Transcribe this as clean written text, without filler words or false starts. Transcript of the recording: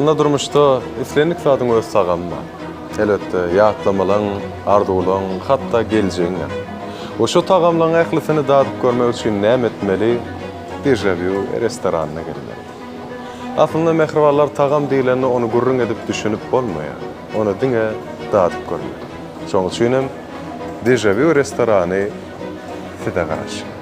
Aslynda durmuşda islendik zadyň öz tagamy bar. Elbetde, ýatlamalaň, arzuwlaň, hatda geljegiňem. We şo tagamlaň ählisini dadyp görmek üçin näme etmeli? Dežawýu restoranyna gelmeli. Aslynda mähribanlar tagam diýlende ony gürrüň edip düşünip bolmaýar. Ony diňe dadyp görmeli. Şoň üçinem Dežawýu restorany size garaşýar.